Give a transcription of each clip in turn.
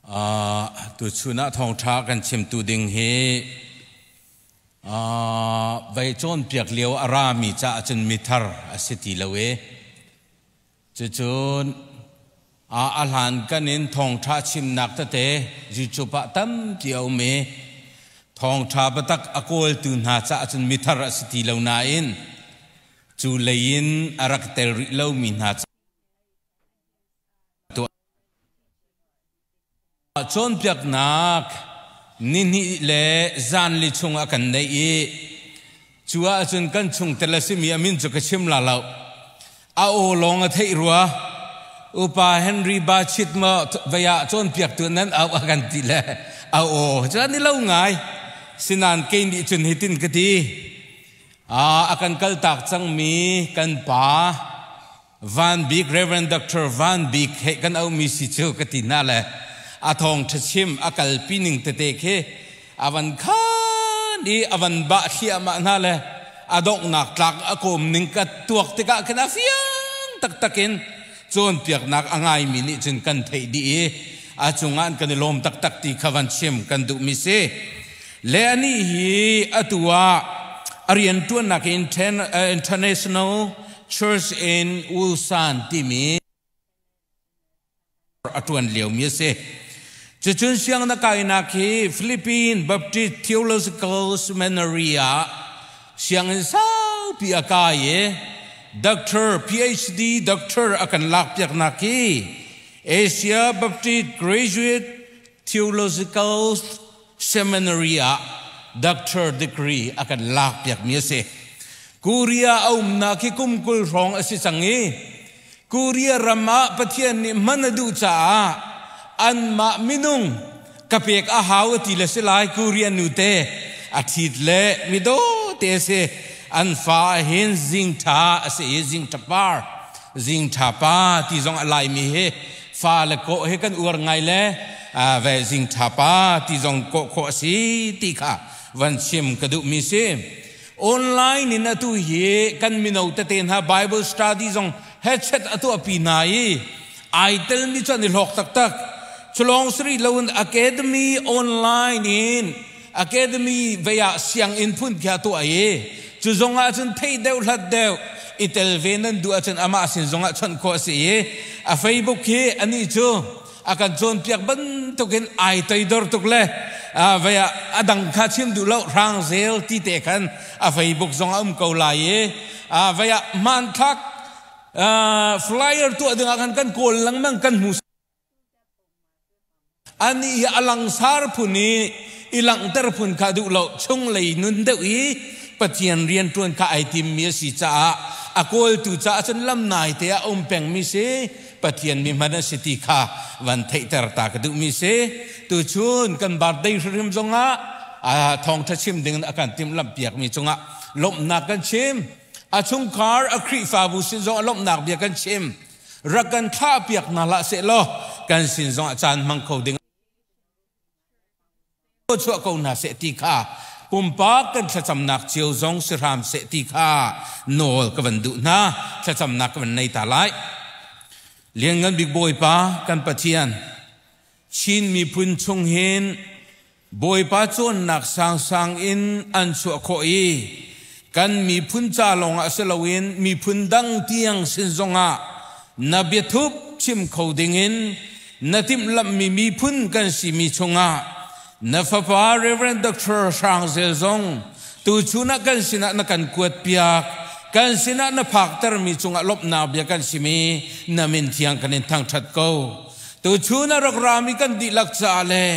Tuchun ah thawngṭha kan chimtu ding hi vei cawnpiak lio a rami caah cun mithar a si ti lo i cucun a hlan kan in thawngṭha chimnak tete YouTube ah tampi a um i thawngṭha biatak a kawltu hna caah cun mithar a si ti lo nain cu lei in a rak tel rih lomi hna Cawnpiaknak nihnih le zanli chung a kan neih i cu ahcun kan chungtel a simi a min cu ka chim la lo. A aw lawng a theih rua. Upa Henry Bachit maw vei ah cawnpiaktu nan auh a kan ti le a aw cu an i lo ngai. Sinan kei nih cun hitin ka ti. A kan kaltak cangmi kan pa Van Bik Reverend Dr. Van Bik he kan aumi si cu ka ti hna le a thawng ṭhachim a kalpi ning tete khi a van khan i a van bah thliahmah hna le a donghnak tlak a kawm ning ka tuak tikah khin a fiang taktak in cawnpiaknak a ngaimi nih cun kan theih dih i a cungah an kan i lawm taktak ti kha van chim kan duhmi si. Le anih hi atu ah a rianṭuannak International Church in Ulsan timi a ṭuan liomi a si. Cucun sianginn kainak hi Philippine Baptist Theological Seminary ah sianginn saupi a kai i Doctor PhD Doctor a kan lakpiaknak hi Asia Baptist Graduate Theological Seminary ah doctor degree a kan lakpiakmi a si. Korea a umnak hi kum 20 hrawng a si cang i Korea ram ah Pathian nih hman a duh caah anmah minung ka pek a hau a ti le si lai. Korea nute a ṭhit le midaw te a si. An fa hin zing ṭha a si i zing ṭha par zing ṭha pa ti zong a laimi hi fa le kawh hi kan uar ngai le ve zing ṭha pa ti zong kawh khawh a si ti kha van chim ka duhmi si. Online in atu hi kan mino tete hna Bible study zong headset a tuahpi hna i ai telmi cu an i hlawk taktak. Culawng sari loin academy online in academy vei ah sianginn phun khi a tuah i cu zong ah cun theih deuh hlat deuh i tel ve nan duh ahcun amah sin zong ah chawnh khawh a si i a Facebook hi anih cu a kan cawnpiak bantukin ai toidor tuk le vei ah a dang kha chim duh lo hrang zel ti te khan a Facebook zong a um ko lai i vei ah hmanthlak flyer tuah ding ah khan kan kawl lengmang kan hmu. Anih hi a langsar phun i i langhter phun kha duh lo, chunglei nun deuh i Pathian rianṭuan kha ai timmi a si caah a kawltu caah cun lam naite ah a um pengmi si. Pathian mi hman a si ti kha van theihter ta ka duhmi si. Tuchun kan birthday hrimhrim zongah thawngṭha chim dingin a kan timhlamhpiakmi cungah lawmhnak kan chim. A chungkhar a Khrihfabu sin zong lawmhnak bia kan chim. Rak kan thlahpiak hna hlah sehlaw kan sin zongah caan hmang kho ding chuah ko hna seh ti kha pumpak kan thlacamnak cio zong si hram seh ti kha nawl ka van duh hna. Thlacamnak ka van nei ta lai. Lianngan bik Bawipa kan Pathian, Chin miphun chung hin Bawipa cawnnak sangsang in an chuah khawh i kan miphun ca lawngah si loin miphun dang tiang sin zongah na biathup chim kho dingin na timhlamhmi miphun kan simi chungah na fapa Reverend Dr. Hrang Zel zong tuchun ah kan sinah na kan kuat piak, kan sinah na phaktermi cungah lawmhnak bia kan sim i na min thiang kan in thangṭhat ko. Tuchun a rak rami kan dihlak caah le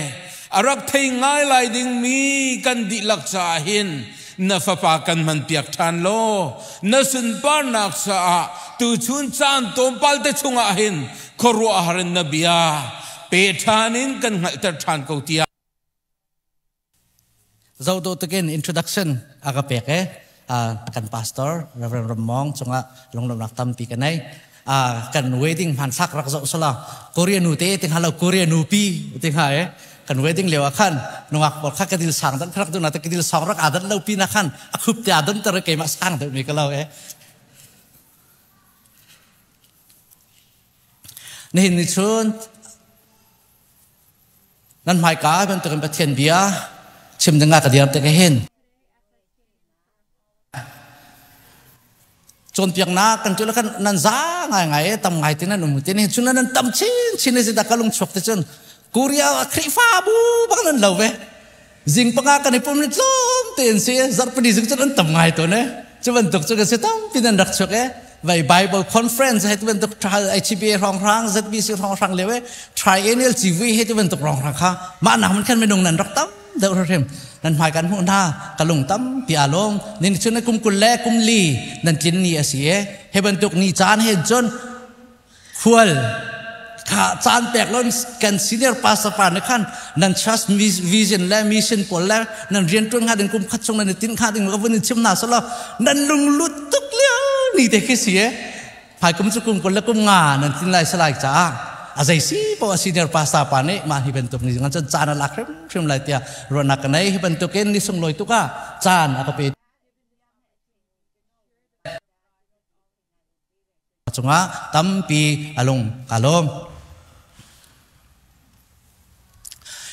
a rak thei ngai lai dingmi kan dihlak caah hin na fapa kan hmanpiak ṭhan law na sunparnak caah tuchun caan tlawmpal te chungah hin khuaruahhar in na bia pe ṭhan in kan hngalhter ṭhan ko tiah. Zo do takin introduction a ka pek e kan pastor Reverend Ramong cungah lunglawmhnak tampi ka nei. Kan wedding hmanthlak rak zoh sala Korea nu te ting halo Korea nu pi ting ha e kan wedding leo khan nungak por kha kadil sang dan kharak du na te kadil sang rak adan lo pi na khan akhup te adan ter ke ma sang de mi ka lo e. Nihin ni chun. Nan hmaika bantukin Pathian bia chim dingah ka dir tik hin cawnpiaknak kan tu kan nan za ngai ngai tam ngai tin nan um tin hin chun nan tam chin chin si da kalung chuak te chun Korea Khrihfabu bang nan lo ve zing panga kan i pum ni tlawm tein si zarhpini zing cun an tam ngai to ne cu bantuk cu kan si tampi nan rak chuak e vai Bible conference he tu bantuk HBA rong rang ZBC rong rang leo e triennial CV he tu bantuk rong rang kha mah nak man khan minung nan rak tam deuh hrim nan hmai kan hmuh hna ka lung tam pi along nin chun kum kul le kum li nan tlin ni asi e he bantuk ni caan he cun Khual kha caan pek lo kan senior pastor pa nih khan nan trust vision le mission pawl le nan rian tuan hnga ding kum khat chung nan i tinh hnga ding ka vun in chim hna selaw nan lunglut tuk lio ni te khi si e hmai kum cu kum kul le kum nga nan tin lai salai caah a zei si po a senior pastor pa nih mah hi bantuk ni ngan cun caan a lak hrimhrim lai tiah ruahnak ka nei hi bantukin ni sunglawi tuk ah caan a ka pe Cungah tampi a lung ka lawm.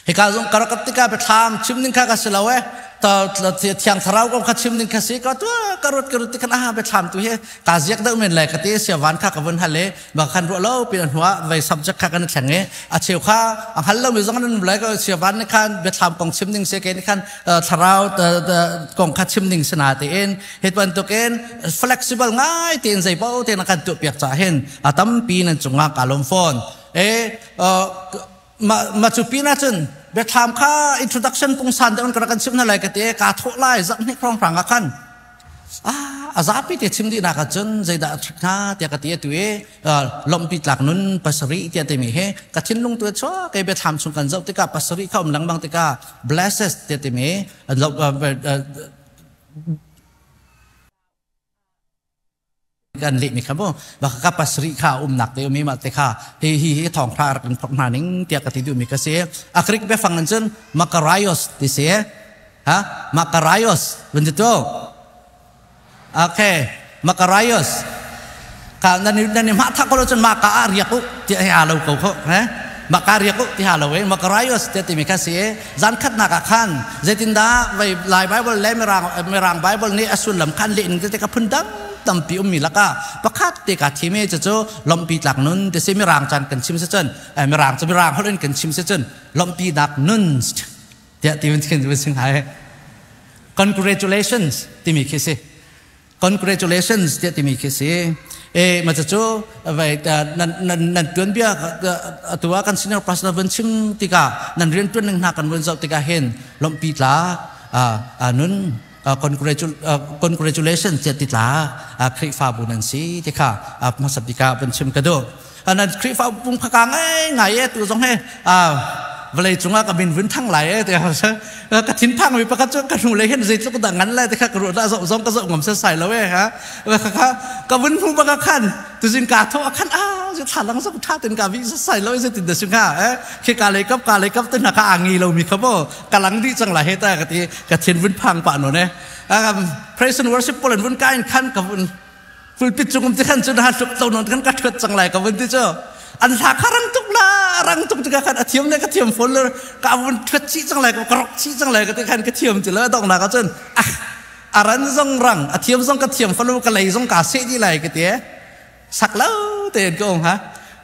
Hika zong karak tika biathlam chim ding kha ka si lo e thiang thlarau ko kha chim ding kha si ka tu ka rut ka rut ti khan aha biathlam tu hi ka ziak deuh men lai ka ti sia van kha ka vun hal e ba khan ruah lo pin hnuah vai subject kha kan thleng e a cheu kha a hal lo mi zong an lai ka sia van ne khan biathlam kong chim ding se ke ni khan thlarau kong kha chim ding sina te in Hi bantukin flexible ngai tein zeipaoh tein a kan tuahpiak caah hin a tampi nan cungah kaa lawm fawn. E ma ma cu pin ahcun biathlam kha introduction pungsan deuh in ka rak kan chimh hna lai ka ti kaa thawh lai zarhhnih hrawnghrang ah khan ah a zapi te chim dihnak ahcun zeidah a ṭhat hnga tiah ka ti atu i lawmhpi tlak nun pasarih tiah timi hi ka thinlung tu chuak ke biathlam chung kan zoh tikah pasarih kha um lengmang tikah blesses tiah timi kan leh mi kha mu baka ka pasri kha umnak te umi ma te kha hi hi hi thong tha rak in phok hna ning tiah ka ti duh mi ka si a Greek biafang in cun makaraios ti si ha makaraios vun ti tu okay makaraios ka nan nan ma tha ko lo cun ma ka a riak u ti ha lo ko kho he maka riak u ti ha lo e makaraios te ti mi kha si zan khat nak ah khan zeitindah vai lai bible le mirang mirang bible nih a sullam khan le ning te ka phun dang tampi ummi laka pakhat te ka thime chu chu lompi tlak nun te si mirang chan kan chim se chun mirang chu mirang holh in kan chim se chun lompi dak nun tiah ti kan sing hai congratulations timi khi si congratulations tiah timi khi si e ma cu vai nan nan nan tuan bia atu ah kan senior pastor vun chim tikah nan rian tuan ning hna kan vun zoh tikah hin lompi tla a nun congratulations tiah ti tla Khrihfabu nan si ti kha hmasa bik ah vun chim ka duh nan Khrihfa pung phaka ngai ngai e tu zong he vawlei cungah ka min vun thang lai e ti ka thin phang mi pakhat cu ka hnu le hin zeitluk dah ngan lai ti kha ka ruah dah zoh zong ka zoh ngam se sai lo e ha ka ka vun hmu baka khan tuzing ka tho khan a zu thla lang zong tha tin ka vi sai lo ze tin da sing ha e khi ka lei kap ka lei kap tin ka angi lo mi kha bo ka lang di chang la he ta ka ti ka thin vun phang pa no ne praise and worship polan vun kain khan ka vun pulpit cung um ti khan cun ha hluk to non kan ka thuat cang lai ka vun ti cu an hla kha rang tuk la rang tuk tikah khan a thiam le ka thiam phone le ka vun thuat chih cang lai ka rok chih cang lai ka ti khan ka thiam ti le dong nak cun ah a ran zong rang a thiam zong ka thiam falu ka lei zong ka seh di lai ka ti sak lo tein ka um ha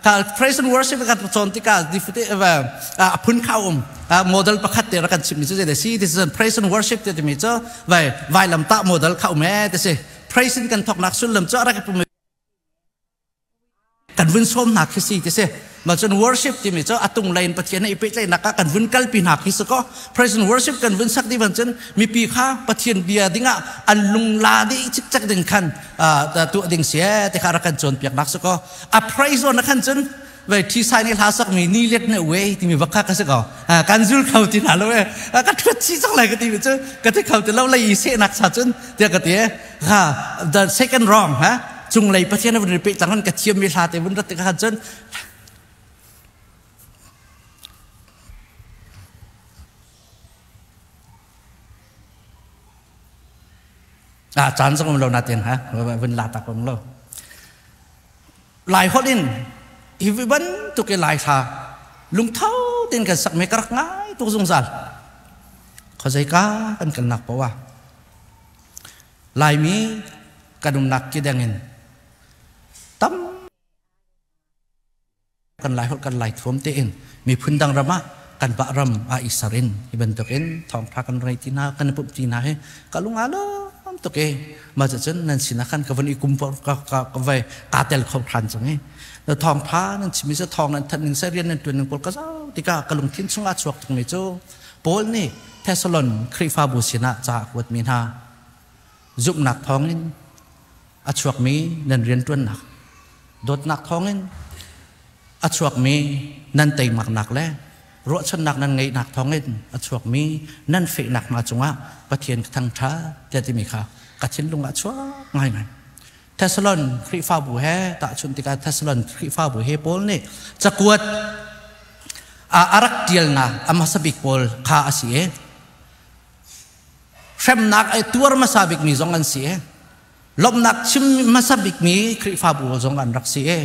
ka praise and worship ka cawn tikah difute a phun kha um model pakhat te ra kan chim mi cu zei si this is praise and worship te mi cu vai vailam ta model kha um e te si praise in kan thoknak sullam cu a rak pum kan vun sawm hna khi si ti si ma cun worship timi cu atung lei in Pathian i pehtlaihnak ah kan vun kalpi hna khi si ko praise and worship kan vun sak ding cun mipi kha Pathian bia dingah an lungla dih cikcek ding khan tuah ding si ti kha rak kan cawnpiaknak si ko a praise on khan cun vei thi sai nih hla sak mi ni let ne we timi bak kha ka si ko kan zul kho ti hna lo e ka thuat chi cang lai ka ti mi cu ka ti kho ti lo lei i sehnak cha cun tiah ka ti ha the second wrong ha cunglei pathian vun pe cang ka thiam mi hla te vun rat te khan cun a caan zong um lo na ten ha vun la tak um lo Lai holh in hi bantuk i Lai hla lungtho tein kan sak mi ka rak ngai. tuk zungzal. Khuazei ka kan kalnak paoh ah Laimi kan umnak ki deng in tam kan lai holh kan lai thuam tein miphun dang ram ah kan bah ram a i ser in hi bantukin thawngtha kan rei ti hna kan i pumh ti hna hi ka lung aa lawm tuk i mah cucun nan sinah khan ka van i kum ka ka ka vai kaa tel kho hran cang i na thawngtha nan chim i thawng nan thanh ning se rian nan tuan ning pawl ka zau tikah ka lungthin chungah chuak tuk mi cu Paul nih Thessalon Khrihfabu sinah ca a kuatmi hna zumhnak thawngin a chuakmi nan rianṭuannak dawtnak thawngin a chuakmi nan teimaknak le ruahchannak nan ngeihnak thawngin a chuakmi nan fehnak hna cungah Pathian ka thangṭhat tiah timi kha ka thinlung ah chuak ngaingai. Thessalon Khrihfabu he tahchunh tikah Thessalon Khrihfabu he Paul nih cakuat a rak ṭialnak a hmasa bik pawl kha a si i hremnak ai tuar hmasa bikmi zong an si i lawmhnak chim hmasa bikmi Khrihfabu zong an rak si i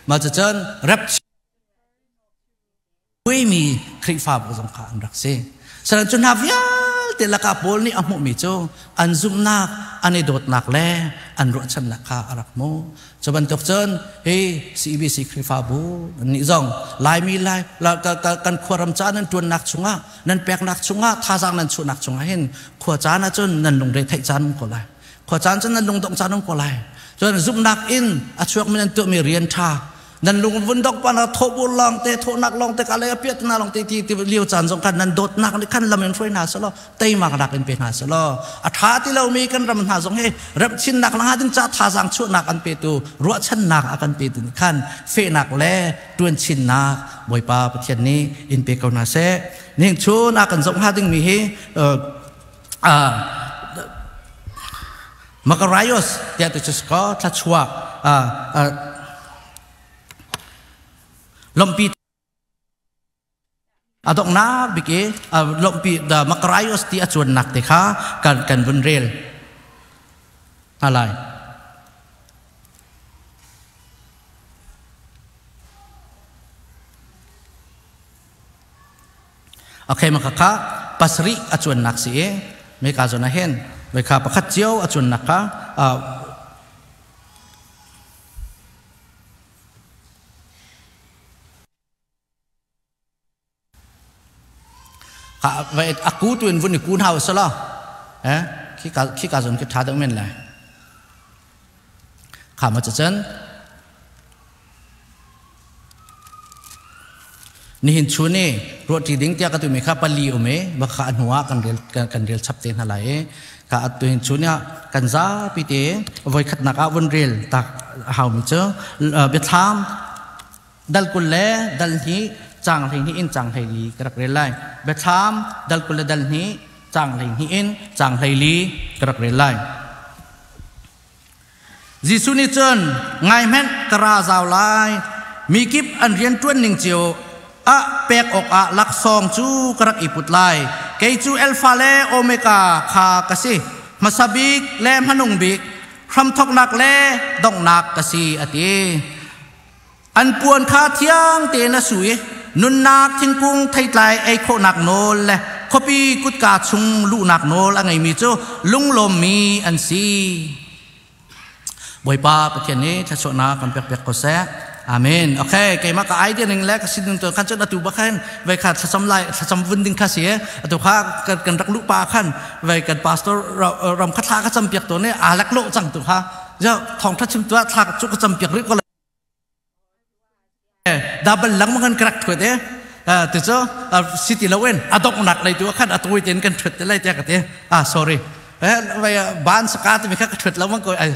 mah cucun rep mi Khrihfabu zong kha an rak si. Saran cu hna vialte lakah Paul nih a hmuhmi cu an zumhnak, an i dawtnak le an ruahchannak kha a rak hmuh. Cu bantuk cun hi CBC Khrihfabu nih zong Laimi lai kan khuaram ca nan ṭuannak chungah nan peknak chungah thazaang nan chuahnak chungah hin khua caan ahcun nan lungre theih caan um ko lai. Khua caan cun nan lungdongh caan um ko lai. Cun zumhnak in a chuakmi nan tuahmi rian ṭha nan lung vun dok pa na thawhbur lawng te thawhnak lawng te ka le piat na lawng te ti ti liu caan zong khan nan dawtnak nih khan lam in hruai hna selaw teimak nak in pe hna selaw a tha ti lomi kan ram hna zong hi remchinnak langa ding ca thazaang chuahnak an petu ruahchannak a kan petu nih khan fehnak le tuanchinnak Bawipa Pathian nih in pe ko hna seh ning chun a kan zoh hnga ding mi hi Makaraios tiah ti cu ko thlachuak lompi a donghnak bik i lompi the Makaraios ti a cuannak te kha kan kan vun rel hna lai. Okay, makaka pasarih a cuannak si i meka zawn ah hin vekha pakhat cio a cuannak kha a ku tu in vun i kun hau sala eh khi ka khi ka zawn khi tha deuh men lai kha ma cun Nihin chun i ruahṭi ding tiah ka timi kha pali um i va kha a hnuah kan rel kan rel chap te hna lai i ka tuhin chun ah kan zapi te voikhatnak ah vun rel tak a haumi cu biathlam dal 20 le dal hnih caang 12 in caang 14 ka rak rel lai. Biathlam dal 20 le dal hnih caang 12 in caang 14 ka rak rel lai. Jesuh nih cun ngai hmanh ka ra zau lai mi kip an rianṭuan ning cio ah pek awkah laksawng cu ka rak i put lai kei cu Alpha le Omega kha ka si hmasa bik le hmanung bik hramthawknak le donghnak ka si a ti An puan kha thiang tein a su i nunnak thingkung theitlai ei khawhnak nawl le khuapi kutka chung luhnak nawl a ngeimi cu lunglawmmi an si. Bawipa Pathian nih thluachuahnak kan pek piak ko seh. Amen. Okay, keimah ka idea ning le ka sin tu khan cun atu ba khan vai kha thlacam lai thlacam vun ding kha si atu kha kan rak lu pa khan vai kan pastor ram kha thla ka cam piak to ne alak lo cang tu kha ja thong tha chim tu thla chu ka cam piak ri ko double lang man kan rak thuat e ti cu city lo in adok nak lei tu khan atui ten kan thuat te lai te ka te ah sorry vai ban saka ti mi kha ka thuat lo mang ko ai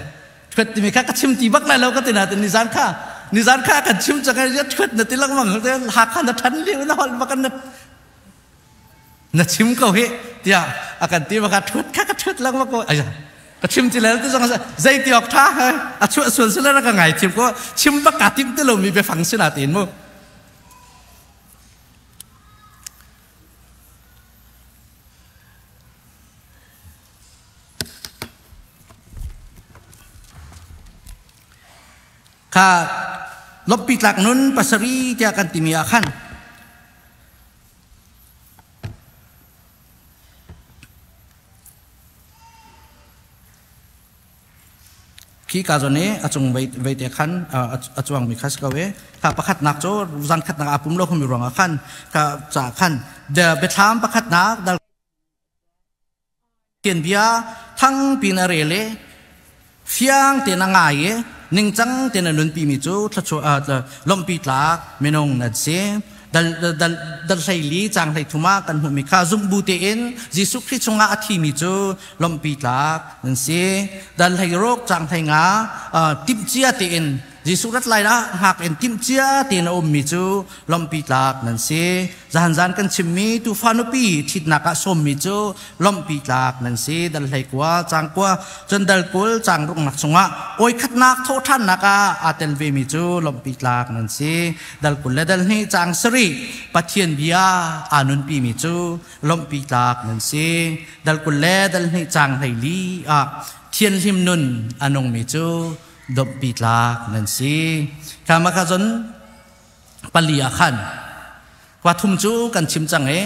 thuat ti mi kha ka chim ti bak lai lo ka ti na ni zan kha ni zan kha kan chim chang ai thuat na ti lang mang te ha kha na than li na hol bakan na na chim ko hi tiah a kan ti baka thut kha ka thut lang ko ai ka chim ti le ti zong zei ti ok tha a chuah sual sila ka ngai chim ko chim bak ka tim ti lo mi biafang sina tin mu kha loppi tlak nun pasari tiah kan timi ah khan. Khi ka zawn i a cung vei te khan a cuangmi kha si ko i kha pakhatnak cu zan khatnak aa pum lo khomi ruangah khan ka ca khan biathlam pakhatnak dal bia thang pin a rel i fiang tein a ngai i ningcang tein a nunpi mi cu thluachuah lawmhpi tlak minung nan si. Dal dal dal 14 cang 33 ah kan hmuhmi kha zumhbu tein Jesuh Khrih chungah a thimi cu lawmhpi tlak nan si. Dal 16 cang 15 timhcia tein Jesuh rat lai ah hngak in timhcia tein a ummi cu lawmhpi tlak nan si. Zahan zan kan chimmi tuufa nupi ṭhitnak ah sawmmi cu lawmhpi tlak nan si. Dal 19 cang 9 cun dal 20 cang ruknak chungah oi khatnak thawhṭhannak ah aa tel vemi cu lawmhpi tlak nan si. Dal 20 le dal 2 cang 7 Pathian bia aa nunpimi cu lawmhpi tlak nan si. Dal 20 le dal 2 cang 14 ah thianhlim nun a nungmi cu domhpi tlak nan si. Kha mah kha cun pali ah khan khua thum cu kan chim cang i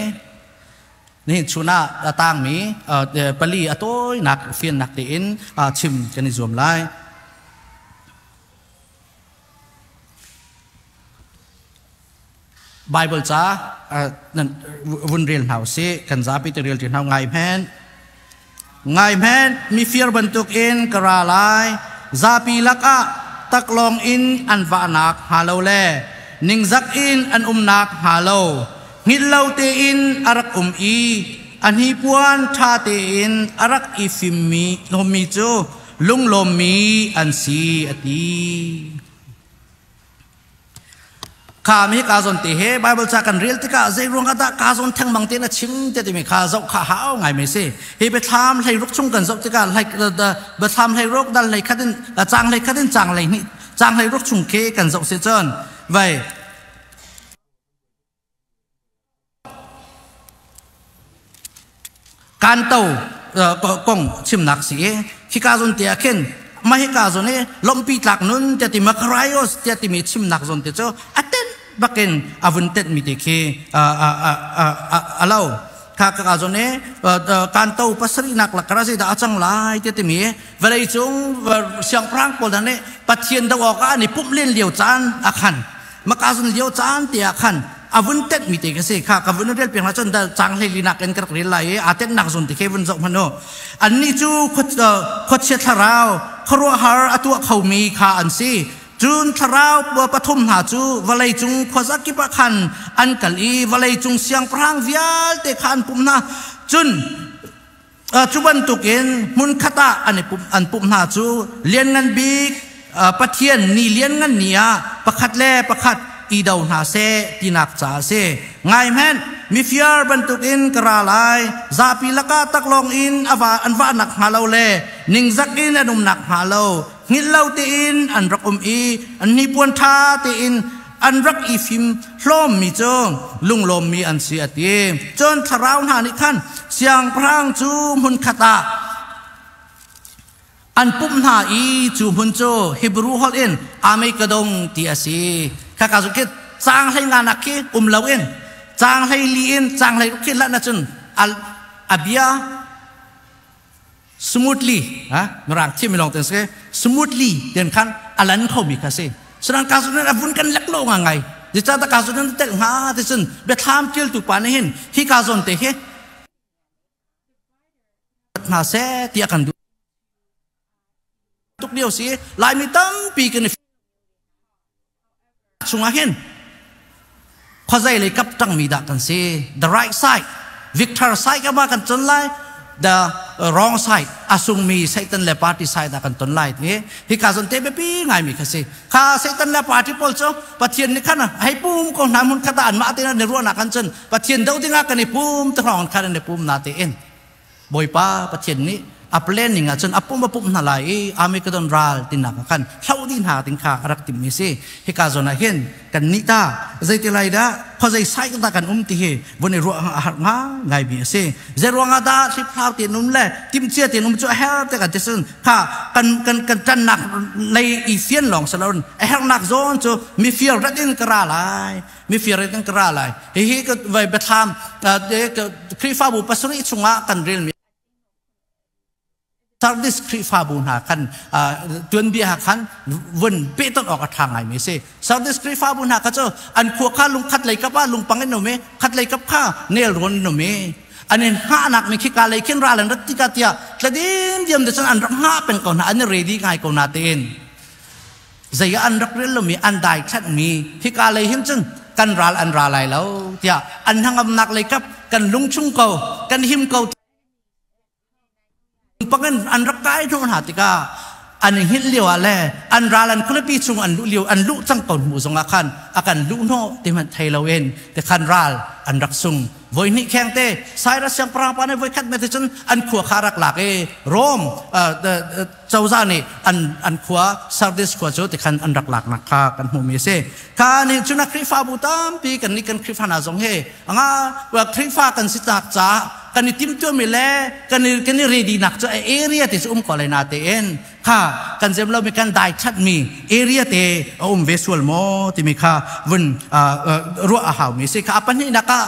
nihin chun ah a tangmi pali a tawinak fiannak tein chim kan i zuam lai. Bible ca nan vun rel hna usih kan zapi te rel ti hna ngai hmenh ngai hmenh mifir bantuk in ka ra lai zapi lakah taklawng in an vahnak hnga lo le ningzak in an umnak hnga lo hngilh lo tein a rak um i a hnipuan ṭha tein a rak i fimmi hlawmmi cu lunglawmmi an si a ti. Kha mi ka zawn te he Bible ca kan rel tikah zei ruang ah dah ka zawn thengmang tein a chim te timi kha zoh kha hau ngai mai si. Hi biathlam hlei ruk chung kan zoh tikah hlei biathlam hlei ruk dal hlei khat in cang hlei khat in cang hlei hnih cang hlei ruk chung khi kan zoh si cun vai Kanto kong chimnak si i hika zawn te ah khin mah hika zawn i lawmhpi tlak nun tiah timi Karios tiah timi chimnak zawn te cu a tenh bakin a vun tenhmi te khi a lo. Kha ka zawn i kanto pasarihnak lakah zeidah a cang lai tiah timi vawlei cung siangpahrang pawl hna nih Pathian doh awkah an i pumh len lio caan a khan. Maka zun lio caan te ah khan a vun tenh mi te ka si kha ka vun rel piak na cun dal cang hlei linak in ka rak rel lai i aa tenhnak zun ti khi vun zoh hmanh u annih cu khuachia thlarau khuaruahhar a tuah khomi kha an si cun thlarau pathum hna cu vawlei cung khuazakip ah khan an kal i vawlei cung siangpahrang vialte kha an pumh hna cun cu bantukin hmunkhat ah an i pumh an pumh hna cu lianngan bik Pathian ni lianngan ni ah pakhat le pakhat i do hna seh tinak ca a si. Ngai hmanh, mifiar bantukin ka ra lai, zapi lakah taklawng in a va an vahnak hnga lo le ningzak in an umnak hnga lo, hngilh lo tein an rak um i an hnipuan ṭha tein an rak i fim hlawmmi cu lunglawmmi an si a ti. Cun thlarau hna nih khan siangpahrang cu hmunkhat ah an pumh hna i cu hmun cu Hebrew holh in Armageddon ti a si. Khaka cu khi caang hlei nga nak khi um lo in caang hlei li in caang hlei ruk khi lanh ahcun a bia smoothly ha mirang thiam mi lawng ten si smoothly ten khan alan kho mi kha si sedang ka zun a vun kan lek lo nga ngai zica ta ka zun tel nga ti cun biathlam tial tu pa nih hin hi ka zon te hi hna se tiah kan duh tuk lio si laimi tampi kan chungah hin khuazei lei kap ṭangmi dah kan si? The right side, victor side ka ma kan ton lai, the wrong side, a sungmi Satan le party side ah kan ton lai ti hi ka zon te biapi ngaimi kha si. Kha Satan le party pawl cu Pathian nih khan hei pum ko hna hmun khat ah anmah tein an i ruahnak kan cun Pathian do dingah kan i pum te hrawng khan an i pum na tein Bawipa Pathian nih a planning ahcun a pum a pumh hna lai i Armageddon ral tinak ah khan hloh dih hna ding kha a rak timhmi si. Hika zawn ah hin kan nih ta zeiti lai dah khuazei sai dah kan um ti hi vun i ruah a har ngaingaimi a si. Zei ruangah dah hliphlau tein um le timhcia tein um cu a her te kan ti cun kha kan kan kan ṭannak lei i fian lawng si loin a hernak zawn cu mifir rat in ka ra lai mifir in kan ka ra lai hihi ka vai biathlam Khrihfabu pasarih chungah kan relmi. Sardis Khrihfabu hna khan tuanbia khan vun pehtonh awk a ṭha ngaimi a si. Sardis Khrihfabu hna kha cu an khua kha lungkhat lei kap ah lungpang in um i khat lei kap kha nelrawn in um i an in hngahnak mi khika lei khin ral an rat tikah tiah tladim diam te cun an rak hngah peng ko hna, an i ready ngai ko na tein zei ah an rak rel lomi, an daithlanh mi hika lei hin cun kan ral an ra lai lo tiah an hnangamnak lei kap kan lungchung ko, kan him ko pangin an rak kai hnawh hna tikah an i hngilh lio ah le an ral an khualipi chung an luh lio, an luh cang ko hnu zongah khan a kan luh hnawh ti hmanh thei loin ti khan ral an rak sung. Voi hnih kheng te Cyrus siangpahrang pa nih voi khat me te cun an khua kha rak lak i Rome cozah nih an khua Sardis khua cu ti khan an rak laknak kha kan hmuhmi a si. Kha nih cun a Khrihfabu tampi kan nih kan Khrihfa hna zong hi anga Khrihfa kan si tak caah kan i timtuahmi le kan i ready nak cu area te cu um ko lai na tein kha kan zem lomi, kan dai mi area te a um ve sual maw timi kha vun ruah a haumi si. Kha a pahnihnak ah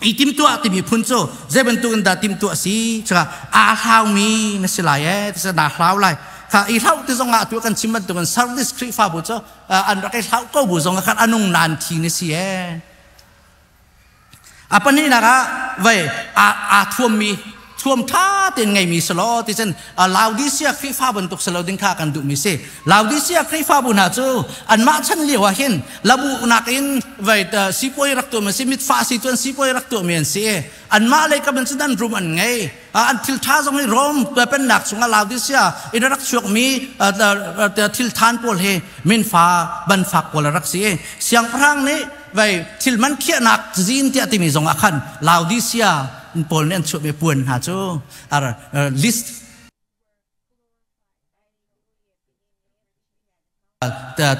i timtuah timi phun cu zei bantuk in dah timtuah si caka aa hlaumi na si lai e ti na hlau lai kha. I hlau ti zong ah tu kan chim bantukin Sardis Khrihfabu cu an rak i hlau ko bu zong ah khan anung nan thi na si e. A pahnihnak ah vei aa thuammi, thuam ṭha tein ngeimi si law ti cun Laodicea Khrihfa bantuk si lo ding kha kan duhmi si. Laodicea Khrihfabu hna cu anmah chan lio ah hin labu nakin vei sipuai rak tuahmi si, mitfah si cun sipuai rak tuahmi an si. Anmah lei kam in cun an rum, an ngei, an thil ṭha zong hi Rom pennak chungah Laodicea in a rak chuakmi thil than pawl hi minfa banfak pawl a rak si. Siangpahrang nih vei thil man khiahnak zin tiah timi zong ah khan Laodicea pawl nih an chuahmi puan hna cu ar list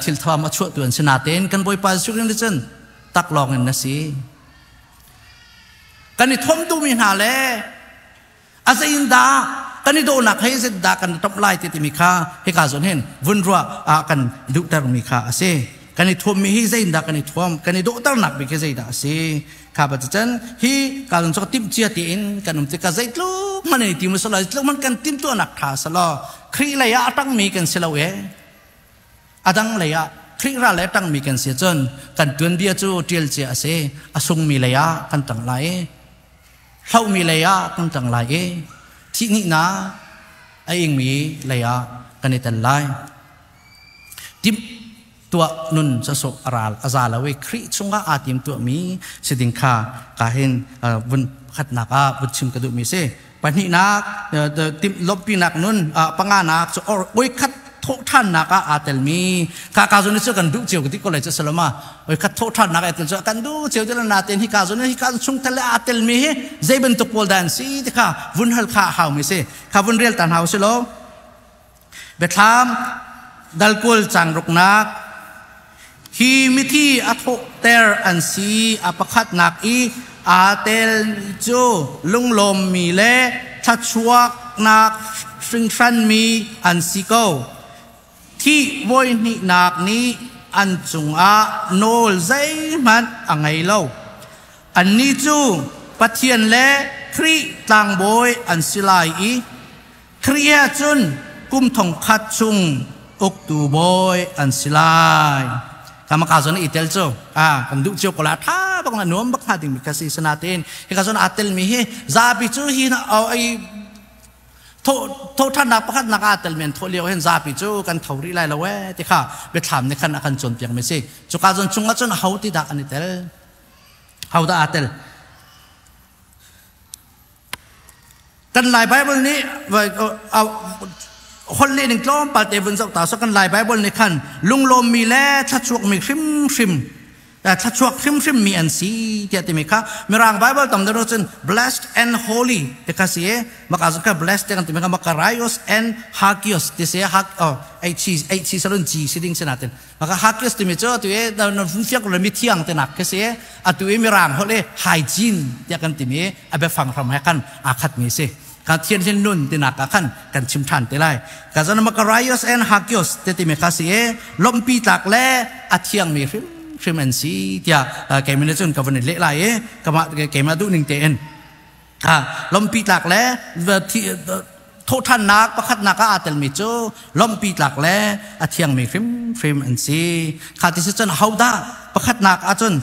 thil thawm a chuahtu an si. Natein kan Bawipa Jesuh Khrih nih cun taklawng in na si, kan i thom duhmi hna le a zei in dah kan i dawhnak hei zet dah kan top lai ti timi kha hika zawn hin vun ruah ah kan duhtermi kha a si. Kan i thuammi hi zei in dah kan i thuam, kan i dawhternak bik hi zei dah a si? Kha ba cun hi ka zon cu timh cia tiin kan um tikah zeitluk man i tim salo, zeitluk man kan timtuahnak tha salo, Khrih lei ah a tangmi kan si lo e, adang lei ah Khrih ral le tangmi kan si cun kan tuanbia cu tial cia a si. A sungmi lei ah kan tang lai, hlohmi lei ah kan tang lai i thihni a ingmi lei ah kan i tel lai. Tim tuah nun sasawh a ral a za lo i Khrih chungah aa tim tuahmi si ding kha ka hin vun khatnak ah vun chim ka duhmi si. Pahnihnak tim lawmhpinak nun, panganak cu oi khat thawhṭhannak ah aa telmi ka ka zon cu kan duh cio ti ko lai cu saloma. Oi khat thawhṭhannak aa tel cu kan duh cio ti na ten hi ka zon hi ka chung tel aa telmi hi zei bantuk pawl dah an si ti kha vun hal kha hau mi si kha vun rel tan hau si lo. Biathlam dalkul cang ruknak: Hi mithi a thawhter an si a pakhatnak i aa tel cu lunglawmmi le thluachuaknak hringhranmi an si ko. Thih voihnihnak nih an cungah nawl zeihmanh a ngei lo. Annih cu Pathian le Khrih tlangbawi an si lai i Khrih he cun kum 1000 chung uktu bawi an si lai. Kama ka zon i tel cu a kan duh cio ko la, tha bak na nuam bak hnga ding mi ka si. Sanatin hi ka zon aa tel mi hi zapi cu hi na ai tho tho than nak pakhat nak aa tel men tho lio hen zapi cu kan tho ri lai lo e ti kha biathlam ne khan a kan cawn piak mi si. Cu ka zon chung ah cun ho ti dah an i tel, ho dah aa tel? Kan Lai Bible nih holh leh ning tlawmpal te vun zoh ta so. Kan Lai Bible nih khan lunglawmmi le thluachuakmi hrimhrim, thluachuak hrimhrim mi an si tiah timi kha. Mirang Bible tam deuh cun blessed and holy ti kha si. Maka zong kha blessed ti kan timi kha makarios and hagios ti si. Hak oh h h salun g si ding sinatin maka hagios timi cu atu e na fiak lo mi thiang te nak khi si. Atu i mirang holh i hygiene tiah kan timi a biafang hram he khan aa khatmi si kha. Thianhlim nun tinak ah khan kan chim ṭhan te lai. Ka zan Makarios and Hagios te timi kha si i lawmhpi tlak le a thiangmi hrim hrim an si tiah keimah nih cun ka van i leh lai i kamah keimah duh ning tein lawmhpi tlak le. Thawhṭhannak pakhatnak ah aa telmi cu lawmhpi tlak le a thiangmi hrimhrim an si. Kha ti si cun hodah pakhatnak ahcun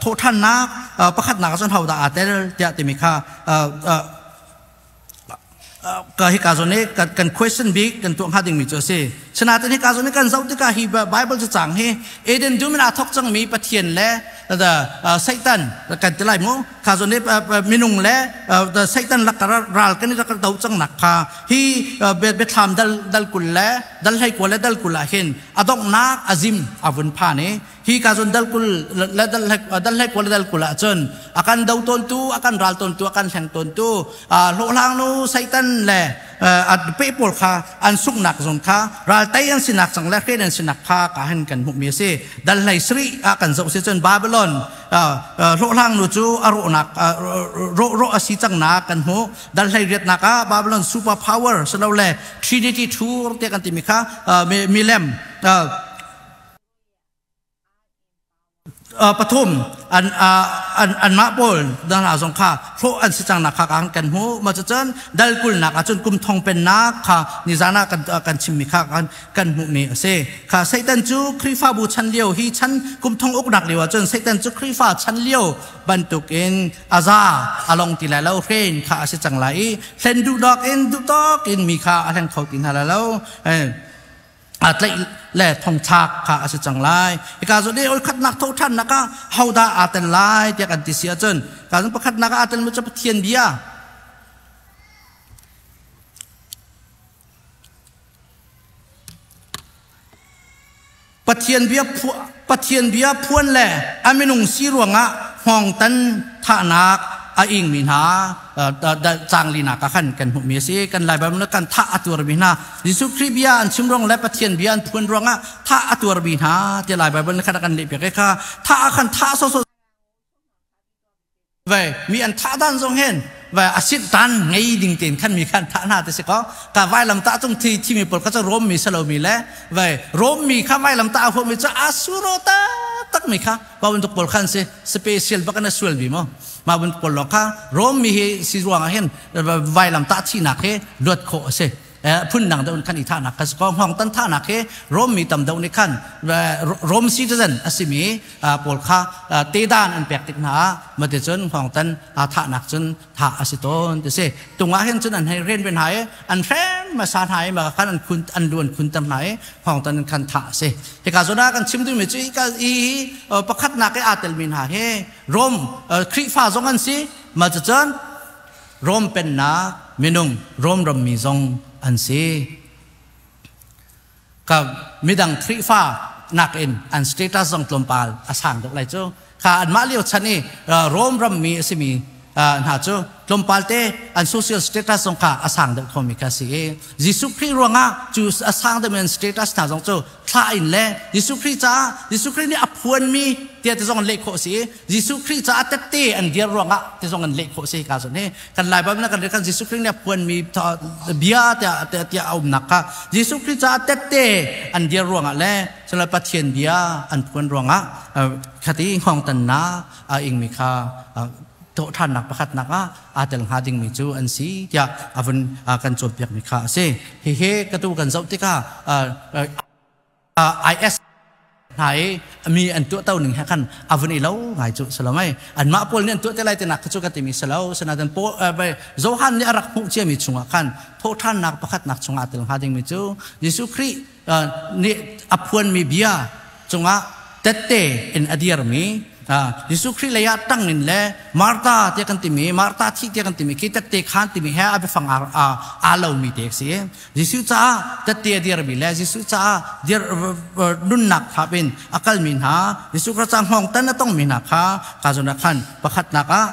thawhṭhannak pakhatnak ahcun hodah aa tel tiah timi kha ka hika zawn i kan question bik kan tuah hnga dingmi cu a si. Sinain hika zawn i kan zoh tikah hi Bible cacang hi Eden dum in aa thawk cangmi Pathian le Satan kan ti lai mu kha zawn i minung le Satan lak ral kan i rak do cang nak kha hi biathlam dal dal kul le dal hlei kua le dal kul ah hin a donghnak azim a vun phan i hi ka zon dal kul le dal dal hlei kua le dal kul ah cun a kan do tawn tu a kan ral tawn tu a kan hleng tawn tu hlawhhlang nu Satan le pe pawl kha an sungnak zong kha raltei an sinak cang le hren an sinak kha ka han kan hmuhmi a si dal hlei sri ah kan zoh si cun Babylon hlawhhlang nu cu a rawhnak rawh rawh a si cangnak kan hmuh dal hlei riatnak ah Babylon super power silole Trinity tour te kan timi kha milem Pathum an an anmah pawl hna zong kha hrawh an si cang nak kha kan hmuh. Mah cucun dal kulnak ahcun kum thong pennak kha nizan ah kan kan chimmi kha kan kan hmuhmi a si. Kha Satan cu Khrihfabu chan lio hi chan kum thong uknak lio ahcun Satan cu Khrihfa chan lio bantukin a za a long ti lai lo hren kha a si cang lai i hlen duhdawk in duhtawk in mi kha a hleng kho ti hna lai lo. Tlaih le thongthlak kha a si cang lai. Hika zawn i oi khatnak tho ṭhannak ah hodah aa tel lai tiah kan ti si ahcun ka zon pakhatnak ah aa telmi cu Pathian bia. Pathian bia Pathian bia phuan le a minung si ruangah hngawngtan thahnak a ingmi hna cang linak ah khan kan hmuhmi a si. Kan Lai Bible kan thah a tuarmi hna Jesuh Khrih bia an chim ruang le Pathian bia an phuan ruangah thah a tuarmi hna ti Lai Bible khan kan lehpiak i kha thah ah khan thah sawsawh ve mi an thah dan zong hin ve a sit tan ngei ding ten khan mi khan thah hna te si ko ka vailam ta cung thi thi mi pawl kha cu Rom mi salo mi le ve Rom mi kha vailam ta a mi cu asuro ta tak mi kha pa bantuk pawl khan si special bak an sual mi mo ma bantuk pawl lawng kha Rom mi hi si ruang ah hin vailam ta thinak hi luat khawh a si. Phun dang deuh in khan i thahnak kha si ko. Hngawng tan thahnak hi Rom mi tam deuh nih khan Rom citizen a simi pawl kha tedan an pek tik hna ah mate cun hngawng tan thahnak cun thah a si tawn ti si. Tung ah hin cun an hei hren ve hna i an hren hmasa hna i maka khan an khun an lu an khun ter hna i hngawng tan khan thah a si. Hika zawn ah kan chim duhmi cu hika i pakhatnak i aa telmi hna hi Rom Khrihfa zong an si ma cun Rom pennak minung Rom rammi zong an si. Ka midang Khrihfa nakin an status zong tlawmpal a sang deuh lai cu. Kha anmah lio chan i Rom rammi a simi hna cu tlawmpal te an social status zong kha a sang deuh khomi kha si i Jesuh Khrih ruangah cu a sang deuhmi an status hna zong cu thlah in le Jesuh Khrih caah Jesuh Khrih nih a phuanmi tiah ti zong an leh khawh si i Jesuh Khrih caah tette an dir ruangah ti zong an leh khawh si ka zon hi kan Lai Bible kan kan Jesuh Khrih nih a phuanmi bia tiah tiah a umnak kha Jesuh Khrih caah tette an dir ruangah le cun Pathian bia an phuan ruangah khati hngawng tannak a ingmi kha thawhṭhannak pakhatnak ah aa tel hnga dingmi cu an si tiah a vun kan cawnpiakmi kha a si. Hihi ka tu kan zoh tikah IS hna i mi an tuahto ning he khan a vun i lo ngai cu salomai anmah pawl nih an tuah te lai tinak kha cu ka timi salo sinain Johan nih a rak hmuh ciami chungah khan thawhṭhannak pakhatnak chungah tel hnga dingmi cu Jesuh Khrih nih a phuanmi bia cungah tette in a dirmi Jesuh Khrih lei ah tang in le Martha tiah kan timi Martha thi tiah kan timi khi tette khan timi he a biafang aa lomi te si. Jesuh caah tette a dirmi le Jesuh caah dir nunnak thap in a kalmi hna Jesuh Khrih caah hngawng tan a tongmi hna kha ka zawn ah khan pakhatnak ah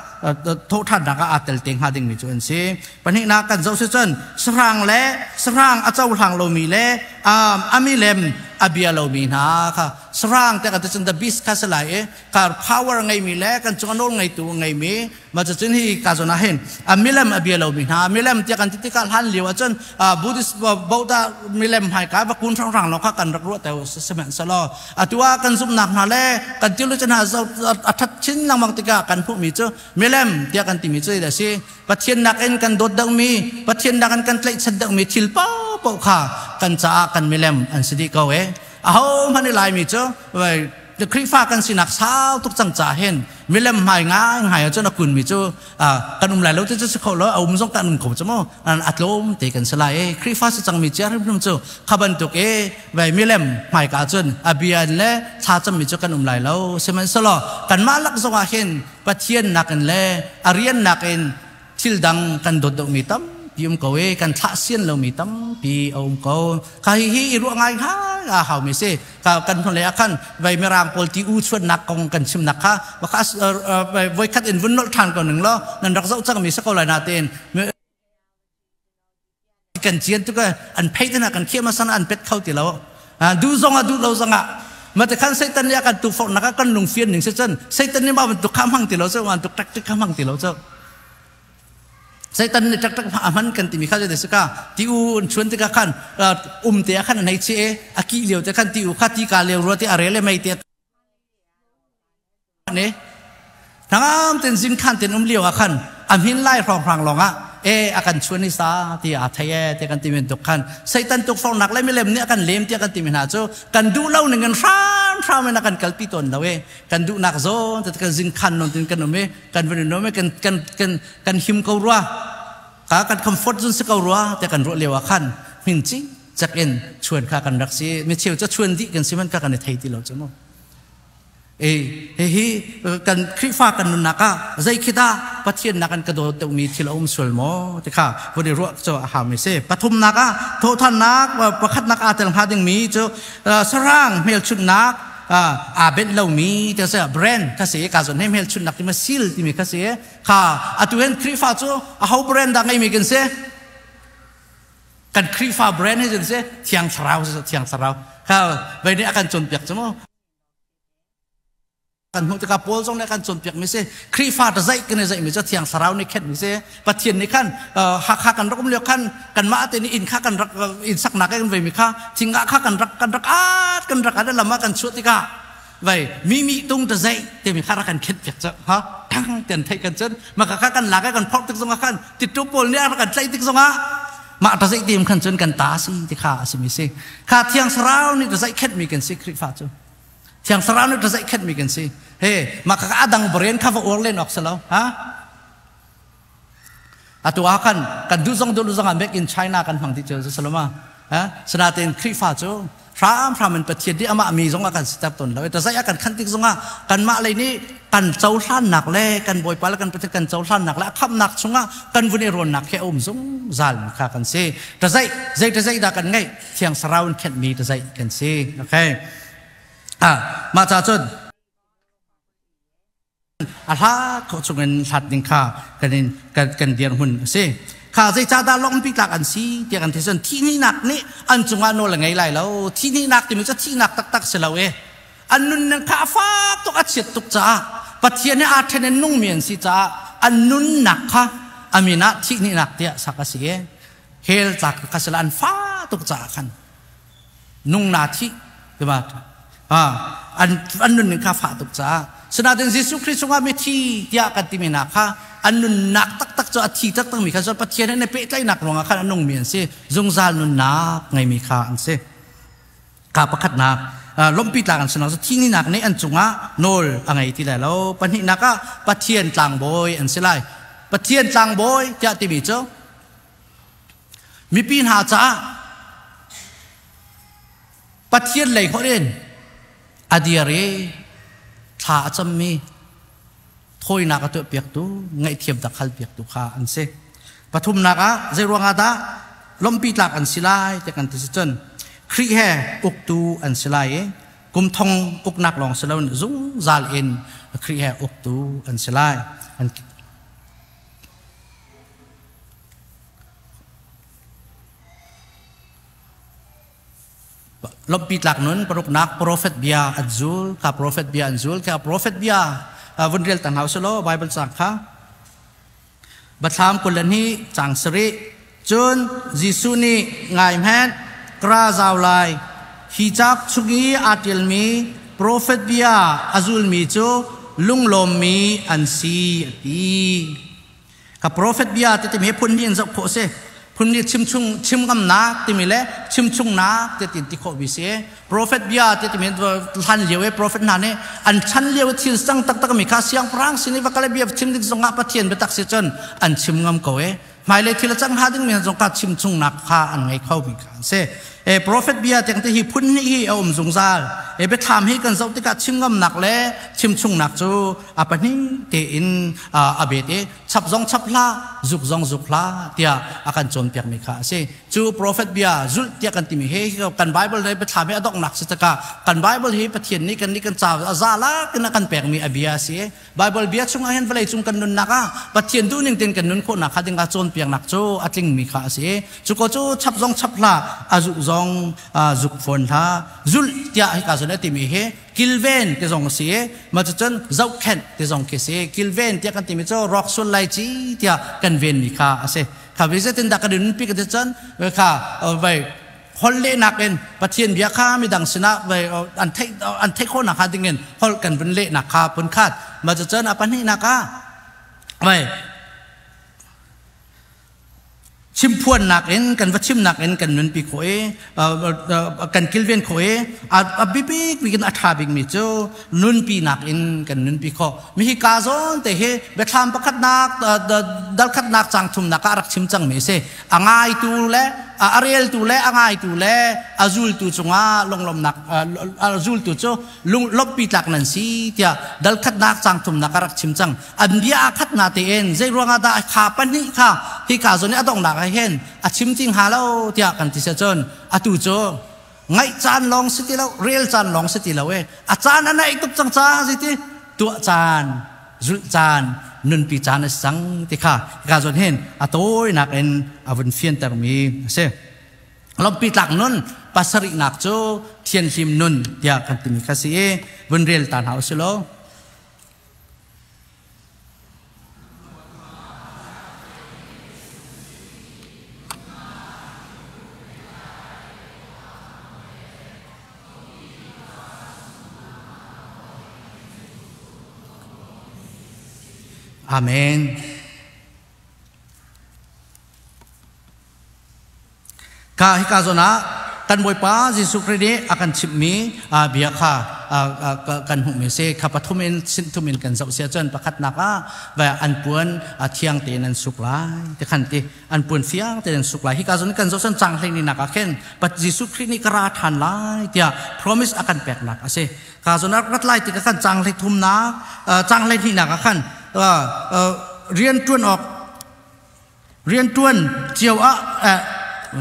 thawhṭhannak ah aa tel te hnga dingmi cu an si. Pahnihnak kan zoh si cun sahrang le sahrang a cohlang lomi le A milem a bia lomi hna kha sarang te kan ti cun the beast kha si lai i ka power ngeimi le kan cung a nawl ngeitu ngeimi ma cucun hi ka zawn ah hin a milem a bia lomi hna milem tiah kan ti tikah hlan lio ahcun Buddhist Buddha milem hmaika va kun hrang lawng kha kan rak ruah teo sihmanhsehlaw atu ah kan zumhnak hna le kan theology hna a that chin lengmang tikah kan hmuhmi cu milem tiah kan timi cu a si. Pathian nakin kan dawt deuhmi, Pathian nakin kan tlaihchan deuhmi thil paohpaoh kha kan caah kan milem an si dih ko e. Aho hmanh i Laimi cu Khrihfa kan sinak sau tuk cang ca hin milem hmai ngai ngai ahcun a kunmi cu kan um lai lo ti cu si kho lo, a um zong kan um kho cu mu, a tlawm te kan si lai e. Khrihfa si cangmi cia hrimhrim cu kha bantuk e vai milem hmaika cun a bian le thlacammi cu kan um lai lo. Sihmanhsehlaw kanmah lak zongah hin Pathian nakin le a rian nakin thil dang kan dawt deuhmi tampi um ko i kan thlah sian lomi tampi a um ko. Kha hi hi i ruah ngai ngai a haumi si. Ka kan hnulei ah khan vai mirang pawl ti u chuannak kong kan chimnak kha voikhat in vun nolh ṭhan ko ning law nan rak zoh cangmi si ko lai natein kan cian tuk an phei te kan khiam asan an pet kho ti lo. Du zong ah, duh lo zong ah, ma te khan Satan nih kan tu forh nak kan lung fian ning se cun Satan nih ma bantuk kha hmang ti lo cu, man tuk tactic kha hmang ti lo cu. Satan nih tactic a hman kan timi kha te sika ti u an chuan tikah khan um te khan an hei che a ki lio te khan ti u kha ti ka leo rua te a rele mei te ne hnangam ten zin khan ten um lio ah khan a hmin lai hrawng hrang lawng ah e a kan chuan ni sa ti a thei e te kan ti men tuk khan Satan tuk fong nak le milem nih a kan lem tia kan ti mi hna cu kan duh lo ning in hram hram in a kan kalpi tawn lo e. Kan duh nak zawn te kan zin khan non tin kan um e, kan van um e, kan kan kan kan him ko rua ka kan comfort zone si ko rua te kan ruah lio ah khan hmin chi chak in chuan kha kan rak si. Mi cheu cha chuan di kan si man ka kan i thei ti lo chu mu. E hihi kan Khrihfa kan nunnak ah zei khi dah Pathian nak an ka dawt deuhmi thil a um sual maw ti kha vun i ruah cu a haumi si. Pathumnak ah thawhthannak pakhatnak aa tel hnga dingmi cu sarang hmelchunhnak aa benh lomi ti si, brand kha si. Ka zawn he hmelchunhnak timi seal timi kha si kha. Atu hin Khrihfa cu aho brand dah ngeimi kan si? Kan Khrihfa brand hi si Thiang Thlarau, Thiang Thlarau kha vei nih a kan cawnpiak cu mu. Kan hmuh tikah Paul zong nih kan cawnpiak mi si, Khrihfa ta zaih kan i zaih mi cu Thiang Thlarau nih khenh mi si. Pathian nih khan Hakha kan rak um lio khan kanmah te nih inn kha kan rak inn saknak kan vei mi kha thingah kha kan rak kan rak at kan rak at lam ah kan chuah tikah vai mi mi tung ta zaih te mi kha rak kan khenh piak cu ha tang ten thei kan cun maka kha kan lak kan phok tik zongah khan tittu pawl nih a kan tlaih tik zongah mah ta zaih tim khan cun kan ta si ti kha a si mi si kha. Thiang Thlarau nih ta zaih khenh mi kan si. Khrihfa cu Thiang Thlarau nih zeih khenhmi kan si. He, mah kha adang brain kha va uar len awk si lo. Ha? Atu ah khan kan duh zong duh zong ah make in China kan hmang ti cu saloma. Ha? Sinain Khrihfa cu hram hram in Pathian nih amah mi zong ah kan siter tawn lo. Ta zai ah kan khan tik zong ah kanmah lei nih kan cohlannak le kan Bawipa le kan Pathian kan cohlannak le a khamnak chungah kan vun i rawnnak he a um zungzal mi kha kan si. Ta zai zei ta zai dah kan ngeih? Thiang Thlarau in khenhmi ta zai kan si. Okay. Mah ca cun a hlat khawh chungin hlat ding kha kan in kan kan dirhmun a si. Kha zeicahdah lawngpi tlak an si tiah kan ti cun thihnak nih an cungah nawl a ngei lai lo. Thihnak timi cu thihnak taktak si lo e. An nunning kha a fak tuk, a chiat tuk caah, Pathian he aa ṭhen in nungmi an si caah an nunnak kha a min ah thihnak tiah sak a si e. Hell tlak kha sila an fa tuk caah khan nung na thi tima an an nun kha fah tuk caah. Sinain Jesuh Khrist chungah mithi tiah kan timi hna kha an nunnak taktak cu a thi taktak mi kha cu Pathian he pehtlaihnak ruangah khan a nungmi an si, zungzal nunnak ngeimi kha an si. Ka pakhatnak lompi tlang an sinak cu thihnak nih an cungah nawl a ngei ti lai lo. Pahnihnak ah Pathian tlangbawi an si lai. Pathian tlangbawi tiah timi cu mipi hna caah Pathian lei holh in a dir i thla a cammi, thawinak a tuahpiaktu, ngaihthiam tak halpiaktu kha an si. Pathumnak ah zei ruangah dah lawmhpi tlak an si lai ti kan ti si cun Khrih he uktu an si lai i kum thong uknak lawng si loin zungzal in Khrih he uktu an si lai. An Lompi tlak nun paruknak prophet bia an zul kha prophet bia an zul kha prophet bia vun rel tang hau selaw Bible cang kha Bathlam 22 cang sarih cun Jesuh nih ngai hmenh kra zau lai hi cak chung i aa ṭialmi profet bia a zulmi cu lunglawmmi an si a ti. Ka profet bia ti timi phun hnih in zoh khawh si. Phun nih chimchung chimngamnak timi le chimchungnak ti tin ti khawh bi si. Profet bia ti timi hlan lio i profet hna nih an chan lio i thil cang taktak mi kha siangpahrang sin i va kal i bia chim ding zongah Pathian biatak si cun an chim ngam ko e. Hmailei thil a cang hnga ding mi zong kha chimchungnak kha an ngei kho mi kha an si. E profet bia tiang te hi phun hnih hi a um zungzal. E biathlam hi kan zoh tikah chim ngamnak le chimchungnak cu a pahnih tein a bet i chap zong chap hlah zuk zong zuk hlah tiah a kan cawnpiak mi kha a si. Cu profet bia zulh tiah kan timi hi kan Bible le biathlam hi a donghnak si tikah kan Bible hi Pathian nih kan nih kan ca a za lak in a kan pekmi a bia a si. Bible bia chungah hin vawlei cung kan nunnak ah Pathian duhning tein kan nun khawhnak kha ding ah cawnpiaknak cu a tlingmi kha a si. Cu ko cu chap zong chap hlah, a zuh zong zuk fawn hlah. Zulh tiah hika zawn a timi hi kilven ti zong a si i mah cucun zohkhenh ti zong khi a si. Kilven tiah kan timi cu rawk sul lai ci tiah kan venmi kha a si. Kha vi zeitindah kan i nunpi ka ti cun kha vai hol lehnak in Pathian bia kha midang sinah an theih an theih khawhnak hnga dingin holh kan vun lehnak kha phunkhat mah cucun a pahnihnak ah vai chimphuannak in kan va chimnak in kan nunpi khawh i kan kilven khawh i a biapik bik in a ṭha bikmi cu nunpinak in kan nunpi khawh mi hi ka zawn te hi biathlam pakhatnak dalkhatnak cang thumnak ah rak chim cangmi a si a ngaitu le a reltu le a ngaitu le a zultu cungah lunglawmnak a zultu cu lawmhpi tlak nan si tiah dal khatnak cang thumnak a rak chim cang an bia a khat na tein zei ruangah dah kha pahnih kha hi ka zawn i a donghnak ah hin a chim ti hnga lo tiah kan ti sia cun atu cu ngaih caan lawng si ti lo rel caan lawng si ti lo e a caan a naih tuk cang ca si ti tuah caan zulh caan nunpi caan a si cang ti kha hika zawn hin a tawinak in a vun fiantermi a si lawmpi tlak nun pasarihnak cu thianhlim nun tiah kan timi kha si i vun rel ta hna usih law Amen. Ka hika zawn ah kan Bawipa Jesuh Khrih nih a kan chimhmi bia kha kan hmuhmi si kha pathum in sinthum in kan zoh sia cun pakhatnak ah an puan thiang tein an suk lai ti khan ti an puan fiang tein an suk lai hika zawn kan zoh cun cang hlei ni nak ah khin pat Jesuh Khrih nih ka ra ṭhan lai tiah promise a kan peknak a si ka zawn rat lai tikah khan cang hlei thumnak cang hlei hnihnak ah khan rian ṭuan awk rian ṭuan cio ah